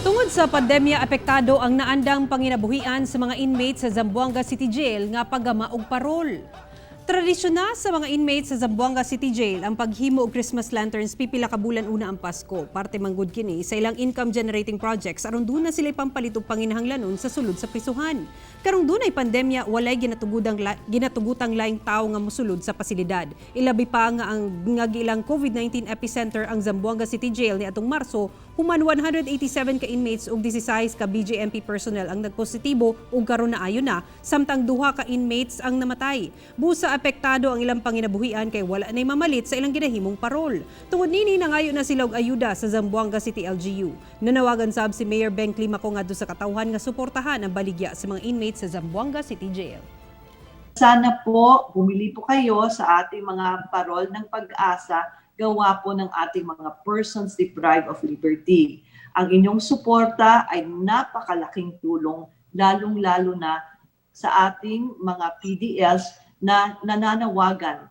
Tungod sa pandemya, apektado ang naandang panginabuhian sa mga inmates sa Zamboanga City Jail nga paggama og parol. Tradisyon na sa mga inmates sa Zamboanga City Jail ang paghimo og Christmas lanterns pipila ka bulan una ang Pasko. Parte manggod kini sa ilang income generating projects aron duna sila pampalit og panginahanglanon sa sulod sa prisuhan. Karong dunay pandemya, walay ginatugutang laing tawo nga mosulod sa pasilidad. Ilabi pa nga ang nga giilang COVID-19 epicenter ang Zamboanga City Jail ni atong Marso, human 187 ka inmates ug 16 ka BJMP personnel ang nagpositibo ug karon naayo na, samtang duha ka inmates ang namatay. Busa apektado ang ilang panginabuhian kay wala nay mamalit sa ilang ginahimong parol. Tungod nini, nangayo na sila og ayuda sa Zamboanga City LGU. Nanawagan sab si Mayor Beng Climaco ngadto sa katawhan nga suportahan ang baligya sa mga inmates sa Zamboanga City Jail. Sana po bumili po kayo sa ating mga parol ng pag-asa gawa po ng ating mga persons deprived of liberty. Ang inyong suporta ay napakalaking tulong, lalong-lalo na sa ating mga PDLs na nananawagan